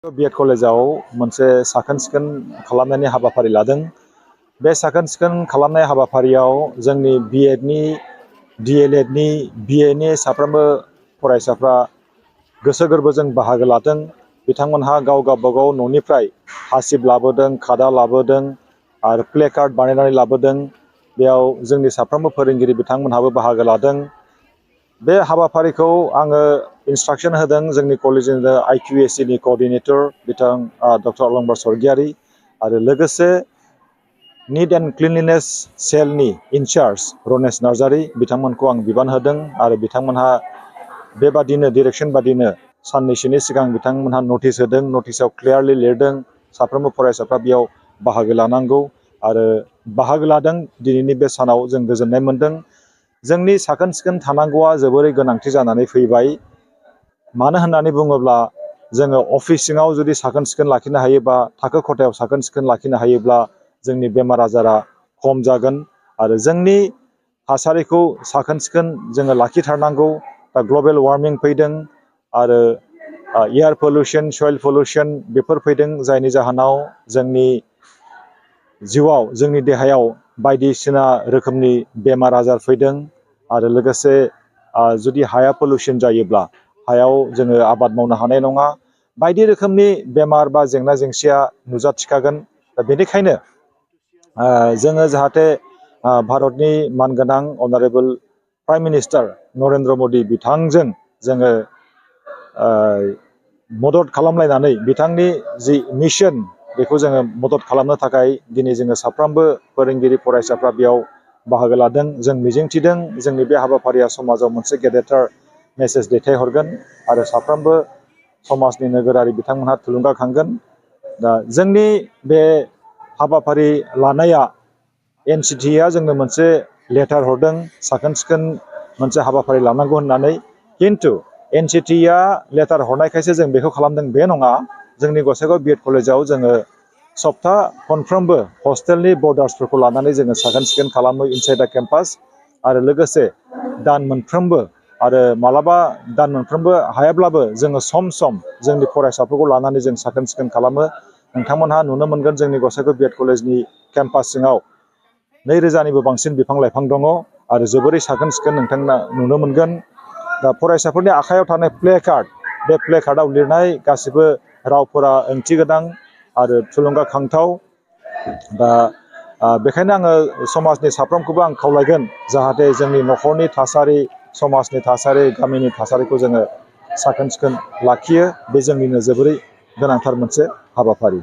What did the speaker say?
BEd कलेजाव मोनसे साखोन सिखोन खालामनायनि हाबाफारि लादों। बे साखोन सिखोन खालामनाय हाबाफारियाव जोंनि बिएडनि डिएलएडनि बिएनि साफ्रोमबो फरायसाफ्रा गोसो गोरबोजों बाहागो लादों। बिथांमोनहा गाव गावबागाव न'निफ्राय हासिब लाबोदों, खादा लाबोदों आरो प्ले कार्ड बानायनानै लाबोदों। बेयाव जोंनि साफ्रोमबो फोरोंगिरि बिथांमोनहाबो बाहागो लादों। बे हाबाफारिखौ आङो इन्सट्राक्शन होदों जोंनि कलेजनि आइकिउएसिनि कोअर्डिनेटर बिथां डक्टर अलंबार स्वर्गियारि आरो लोगोसे नीट एंड क्लिनलीनेस सेलनि इनचार्ज रनेश नार्जारी बिथांमोनखौ आं बिबान होदों आरो बिथांमोनहा बेबादिनो डिरेक्शन बादिनो साननैसोनि सिगां बिथांमोनहा नटिस होदों। नटिसआव क्लियारलि लिरदों साफ्रोमबो फरायसाफ्रा बेयाव बाहागो लानांगौ आरो बाहागो लादों। दिनैनि बे सानाव जों गोजोननाय मोन्दों। जोंनि साखोन सिखोन थानांगौआ जोबोरै गोनांथि जानानै फैबाय। मानो होननानै बुङोब्ला जोङो अफिस सिङाव जुदि साखोन सिखोन लाखिनो हायोबा, थाखो खथायाव साखोन सिखोन लाखिनो हायोब्ला जोंनि बेमार आजारा खम जागोन आरो जोंनि थासारिखौ साखोन सिखोन जोङो लाखिथारनांगौ। दा ग्लबेल वार्मिं फैदों आरो एयार पलिउशन, सयल पलिउशन बेफोर फैदों, जायनि जाहोनाव जोंनि जिउआव, जोंनि देहायाव बायदिसिना रोखोमनि बेमार आजार फैदों आरो लोगोसे जुदि हाया पलिउशन जायोब्ला हायाव जोङो आबाद मावनो हानाय नङा। बायदि रोखोमनि बेमार बा जेंना जेंसिया नुजाथिखागोन। दा बेनिखायनो जोङो जाहाथे भारतनि मानगोनां अनारेबल प्राइम मिनिस्टार नरेन्द्र मदि बिथांजों जोङो मदद खालामलायनानै बिथांनि जि मिशन बेखौ जोङो मदद खालामनो थाखाय दिनै जोङो साफ्रोमबो फोरोंगिरि फरायसाफ्रा बेयाव बाहागो लादों। जों मिजिंथिदों जोंनि बे हाबाफारिया समाजाव मोनसे गेदेरथार मेसेज दैथायहरगोन आरो साफ्रोमबो समाजनि नोगोरारि बिथांमोनहा थुलुंगाखांगोन। दा जोंनि बे हाबाफारि लानाया एनसिटिआ जोंनो मोनसे लेटार हरदों साखोन सिखोन मोनसे हाबाफारि लानांगौ होननानै। खिन्थु एनसिटिआ लेटार हरनायखायसो जों बेखौ खालामदों बे नङा। जोंनि गसाइगाव बिएड कलेजाव जोङो सप्ता खनफ्रोमबो हस्टेलनि बर्डार्सफोरखौ लानानै जोङो साखोन सिखोन खालामो इनसाइड दा केम्पास आरो लोगोसे दान मोनफ्रोमबो आरो मालाबा दान मोनफ्रोमबो हायाब्लाबो जोङो सम सम जोंनि फरायसाफोरखौ लानानै जों साखोन सिखोन खालामो। नोंथांमोनहा नुनो मोनगोन जोंनि गसाइगाव बिएड कलेजनि केम्पास सिङाव 2000निबो बांसिन बिफां लाइफां दङ आरो जोबोरै साखोन सिखोन नोंथांमोना नुनो मोनगोन। दा फरायसाफोरनि आखायाव थानाय प्ले कार्ड, बे प्ले कार्डआव लिरनाय गासिबो रावफोरा ओंथि गोनां आरो थुलुंगाखांथाव। दा बेखायनो आङो समाजनि साफ्रोमखौबो आं खावलायगोन जाहाथे जोंनि न'खरनि थासारि, समाजनि थासारि, गामिनि थासारिखौ जोङो साखोन सिखोन लाखियो। बे जोंनिनो जोबोरै गोनांथार मोनसे हाबाफारि।